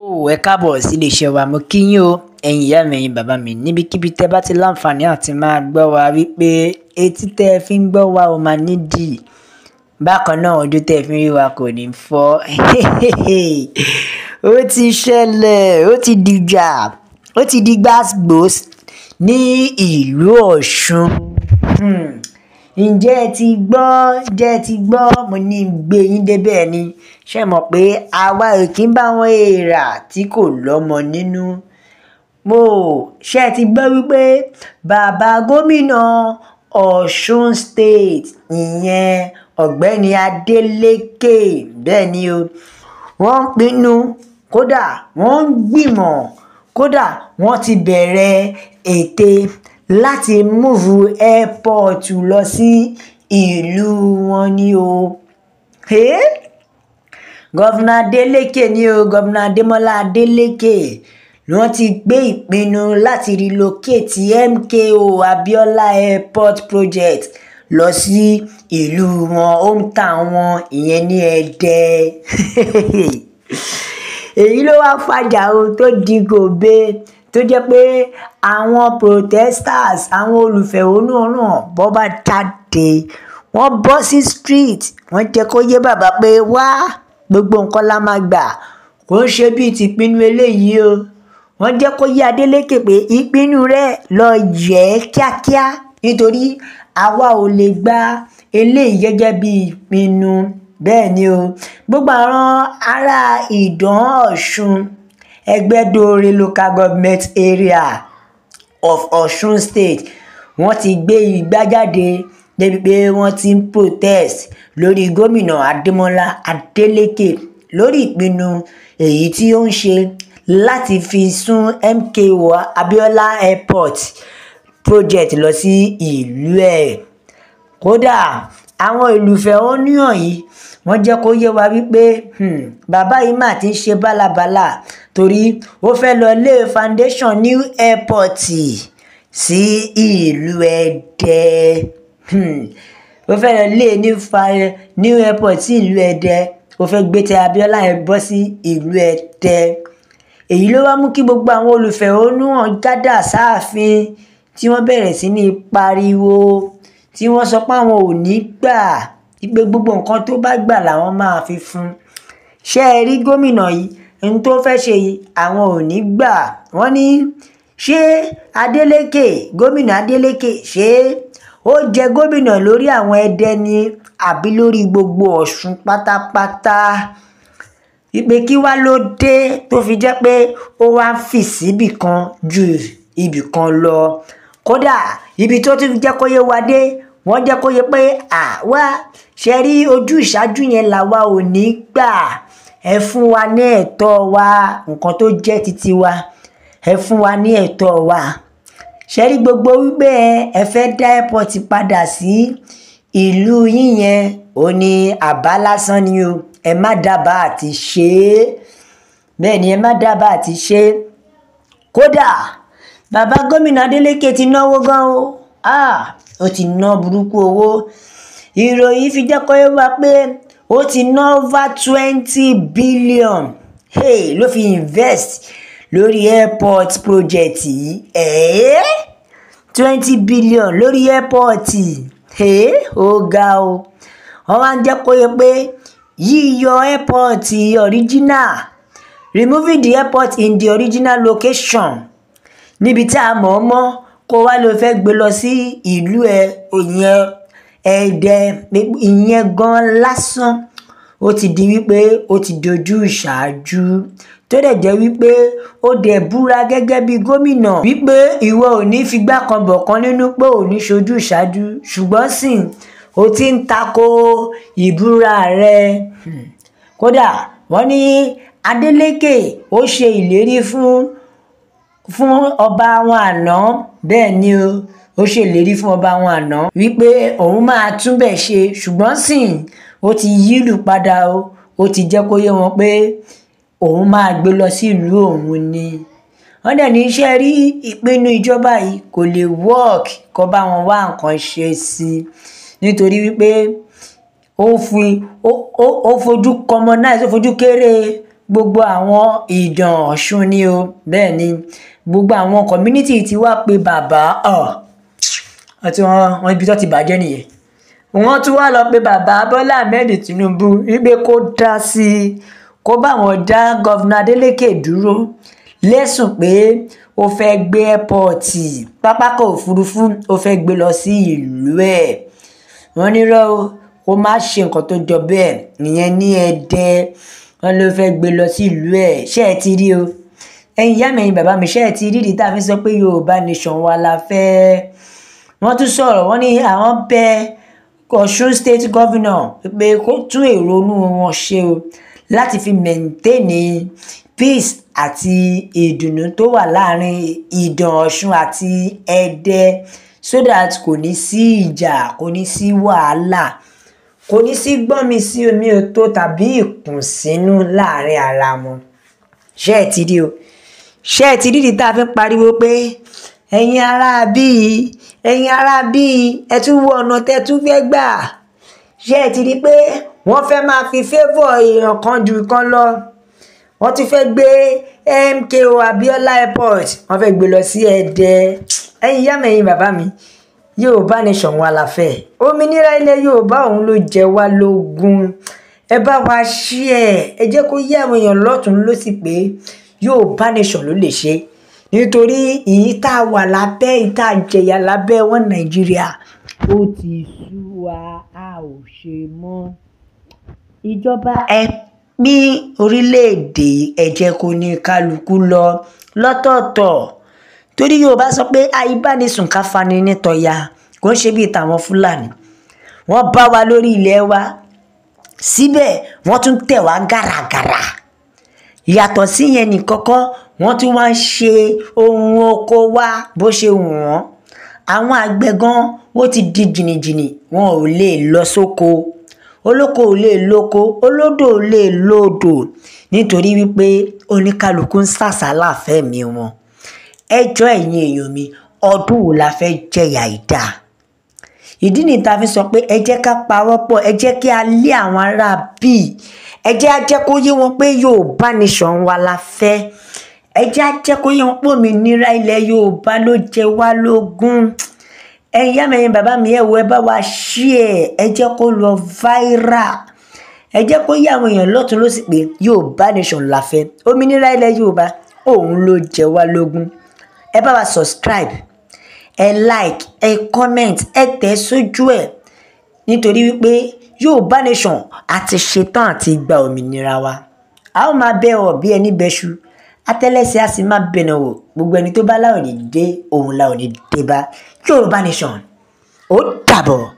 Ó ẹ káàbọ̀ sí iléeṣẹ́ wa. Mo kí yín o, ẹ̀yin ìyá mi, ẹ̀yin bàbá mi, níbikíbi tẹ́ bá ti láǹfààní àti máa gbọ́ wa, wípé etí tẹ́ fi ń gbọ́ wa ò máa nídìí. Bákan náà, ojú tẹ́ fi ń rí wa kò ní fọ́. Ó ti ṣẹlẹ̀, ó ti dìjà, ó ti di gbàgbós ní ìlú Ọ̀ṣun. Ǹjẹ́ ẹ ti gbọ́? Ǹjẹ́ ẹ ti gbọ́? Mo ní gbé yín débẹ̀ ni. Ṣé ẹ mọ̀ pé àwa ò kí ń bá wọn èèrà tí kò lọ́mọ nínú? Mo ṣé ẹ ti gbọ́ wípé bàbá gómìnà Ọ̀ṣun State, ìyẹn Ọ̀gbẹ́ni Adeleke, bẹ́ẹ̀ ni o, wọ́n ń pinnu, kódà wọ́n ń gbìmọ̀, kódà wọ́n ti bẹ̀rẹ̀ ète láti move airport lọ sí ìlú wọn ni o. Hey? Governor Adeleke ni o, Governor Ademola Adeleke ni wọ́n ti gbé ìpinnu láti relocate MKO Abiola Airport project lọ sí ìlú wọn, hometown wọn, ìyẹn ní Ẹdẹ. Èyí ló wá fàjà o tó di gòbe, tó jẹ́ pé àwọn protesters, àwọn olùfẹ̀hónúhàn bọ́ bá jáde, wọ́n bọ́ sí street, wọ́n jẹ́ kó yé bàbá pé wá, gbogbo nǹkan la máa gbà, kò ń ṣe bíi tìpinnu eléyìí o. Wọ́n jẹ́ kó yé Adeleke pé ìpinnu rẹ̀ lọ yẹ kíákíá, nítorí àwa ò lè gba eléyìí gẹ́gẹ́ bí ìpinnu. Bẹ́ẹ̀ ni o, gbogbo àwọn ará Ìdàn Ọ̀ṣun, Ẹgbẹ́dọ̀rẹ́ Local Government Area of Ọ̀ṣun State, wọ́n ti gbé igbá jáde débi pé wọ́n ti ń protest lórí gómìnà Adémọ́lá Adeleke lórí ìpinnu èyí tí ó ń ṣe láti fi sún MKO Abiola Airport project lọ sí ìlú ẹ̀. Kódà àwọn olùfẹ̀hónúhàn yìí, wọ́n jẹ́ kó yé wa wípé bàbá yìí mà ti ń ṣe bálabàla, torí ó fẹ́ lọ lé foundation new airport sí ìlú Ẹdẹ. Ó fẹ́ lọ lé new airport sí ìlú Ẹdẹ, ó fẹ́ gbé tẹ Abiola yẹn bọ́ sí ìlú Ẹdẹ. Èyí ló wá mú kí gbogbo àwọn olùfẹ̀hónúhàn gádà sáàfin, tí wọ́n bẹ̀rẹ̀ sí ní pariwo, tí wọ́n sọ pé àwọn ò ní gbà, pé gbogbo nǹkan tó bá gbà làwọn máa fi fún. Ṣé ẹ rí gómìnà yìí, ohun tó fẹ́ ṣe yìí, àwọn ò ní gbà. Wọ́n ní ṣé Adeleke, gómìnà Adeleke, ṣé ó jẹ gómìnà lórí àwọn Ẹdẹ ni àbí lórí gbogbo Ọ̀ṣun pátápátá? Ìpè kí wá ló dé tó fi jẹ́ pé ó wá ń fì síbì kan ju ibì kan lọ? Kódà ibi tó tún fi jẹ́ kó yé wa dé, wọ́n jẹ́ kó yé pé àwa ṣe rí ojú ìṣáájú yẹn làwa ò ní gbà. Ẹ fún wa ní ẹ̀tọ́ wa, nǹkan tó jẹ́ titi wa, ẹ fún wa ní ẹ̀tọ́ wa. Ṣe rí gbogbo wípé ẹ fẹ́ dá airport padà sí ìlú yín yẹn, ó ní àbá lásán ni o. Ẹ má dábàá àti ṣe é. Bẹ́ẹ̀ ni, ẹ má dábàá àti ṣe é. Kódà bàbá gómìnà Adeleke ti náwó gan o. Ó ti ná burúkú owó. Ìròyìn fi jẹ́ kó yé wa pé ó ti ná over 20 billion, hey, ló fi invest lórí airport project yìí. 20 billion lórí airport, hey, ó ga o. Wọ́n wá ń jẹ́ kó yé pé yíyọ airport original, removing the airport in the original location, níbi tí a mọ̀ ọ́ mọ́, kó wá ló fẹ́ gbé lọ sí ìlú ẹ̀, ìyẹn Ẹdẹ, ìyẹn gan lásán, ó ti di wípé ó ti dojú ìṣáájú, tó dẹ̀ jẹ́ wípé ó dẹ̀ búra gẹ́gẹ́ bí gómìnà wípé ìwọ ò ní figbá kan bọ̀ kan nínú, pé ò ní ṣojú ìṣáájú, ṣùgbọ́n sìn ó ti ń tako ìbúra rẹ̀. Kódà wọ́n ní Adeleke ó ṣe ìlérí fún ọba wọn àná. Bẹ́ẹ̀ ni o, ó ṣèlérí fún ọba wọn àná wípé òun máa túnbẹ̀ ṣe, ṣùgbọ́n sìn ó ti yílù padà o. Ó ti jẹ́ kó yé wọn pé òun máa gbé lọ sí ìlú òun ni. Wọ́n dẹ̀ ní iṣẹ́ rí ìpinnu ìjọba yìí kò lè work, kó bá wọn wá nǹkan ṣe sí i, nítorí wípé ó fi ó fojú commonize, ó fojú kéré. Gbogbo àwọn Ìdàn Ọ̀ṣun ni o. Bẹ́ẹ̀ ni gbogbo àwọn community ti wá pé bàbá àti wọn ibi tó ti bàjẹ́ nìyẹn. Wọ́n tún wá lọ pé bàbá Bọ́lá Ahmed Tinubu wípé kó dá sí i, kó bá wọn dá Governor Adeleke dúró lẹ́sùn pé ó fẹ́ gbé airport, pápákọ̀ òfurufú, ó fẹ́ gbé lọ sí ìlú ẹ̀. Wọ́n nírọ́ o, kó má ṣe nǹkan tó jọ bẹ́ẹ̀. Ìyẹn ní Ẹdẹ, wọ́n ló fẹ́ gbé lọ sí ìlú ẹ̀. Ṣé ẹ ti rí o? Ẹ̀yin ìyá mi, ẹ̀yin bàbá mi, ṣé ẹ ti rí ìdí tá a fi sọ pé Yorùbá Nation wa la fẹ́? Wọ́n tún sọ̀rọ̀, wọ́n ní àwọn bẹ Ọ̀ṣun State Governor pé kó tún èrò inú wọn ṣe o, láti fi maintain peace àti ìdùnnú tó wà láàrin Ìdàn Ọ̀ṣun àti Ẹdẹ, so that kò ní sí ìjà, kò ní sí wàhálà, kò ní sí gbọ́nmi sí omi ò tó tàbí ìkùnsínú láàrin ara wọn. Ṣé ẹ ti rí o? Ṣé ẹ ti rí ìdí tá a fi ń pariwo pé ẹ̀yin ará bíi, ẹ̀yin ará bíi, ẹ tún wo ọ̀nà tẹ́ tún fẹ́ gbà? Ṣé ẹ ti rí pé wọ́n fẹ́ máa fi favour èèyàn kan ju kan lọ? Wọ́n tún fẹ́ gbé MKO Abiola Airport, wọ́n fẹ́ gbé lọ sí Ẹdẹ. Ẹ̀yin ìyá mi, ẹ̀yin bàbá mi, Yorùbá Nation wa la fẹ́. Òmìnira ilẹ̀ Yorùbá òun ló jẹ wá lógún. Ẹ bá wa share, ẹ jẹ́ kó yé àwọn èèyàn lọ́tùn lósì pé Yorùbá Nation ló lè ṣe. Nítorí èyí tá a wà lábẹ́, èyí tá a jẹ̀yà lábẹ́ wọn Nàìjíríà, ó ti sú wa, a ò ṣe mọ́. Ìjọba ẹ pín orílẹ̀-èdè, ẹ jẹ́ kó ní kálukú lọ lọ́tọ̀ọ̀tọ̀. Torí Yorùbá sọ pé àìbánisùn ká fani nítọ̀ya, kò ń ṣe bíi tàwọn Fúlàní. Wọ́n bá wa lórí ilẹ̀ wa, síbẹ̀ wọ́n tún tẹ̀ wá gàràgàrà. Yàtọ̀ sí yẹn nìkọ́kọ́, wọ́n tún wá ń ṣe ohun oko wa bó ṣe wù wọ́n. Àwọn àgbẹ̀ gan ó ti di jìnnìjìnnì, wọn ò lè lọ sóko, olóko ò lè lóko, olódò ò lè lódò, nítorí wípé oníkálukú ń sàsálà fẹ́mi wọn. Ẹ jọ̀ọ́ ẹ̀yin èèyàn mi, ọdún wo la fẹ́ jẹ̀yà ìdá? Ìdí nìyí tá a fi sọ pé ẹ jẹ́ ká pawọ́pọ̀, ẹ jẹ́ kí a lé àwọn ará bíi, ẹ jẹ́ á jẹ́ kó yé wọn pé Yorùbá Nation wa la fẹ́. Ẹ jẹ́ á jẹ́ kó yé wọn pé òmìnira ilẹ̀ Yorùbá ló jẹ wá lógún. Ẹ̀yin ìyá mi, ẹ̀yin bàbá mi, ẹ wo, ẹ bá wa share, ẹ jẹ́ kó lọ viral. Ẹ jẹ́ kó yé àwọn èèyàn lọ́tùn lósì pé Yorùbá Nation la fẹ́. Òmìnira ilẹ̀ Yorùbá òun ló jẹ wá lógún. Ẹ bá wa subscribe, ẹ like, ẹ comment, ẹ tẹ̀ sójú ẹ̀, nítorí wípé Yorùbá Nation a ti ṣetán àti gba òmìnira wa. A ó máa bẹ́ ọ bí ẹni bẹ́ṣu, atẹ́lẹsẹ̀ a sì máa bẹ̀nà wò. Gbogbo ẹni tó bá láwọn ní dé, òun láwọn ní dé bá. Yorùbá Nation, ó dàbọ̀.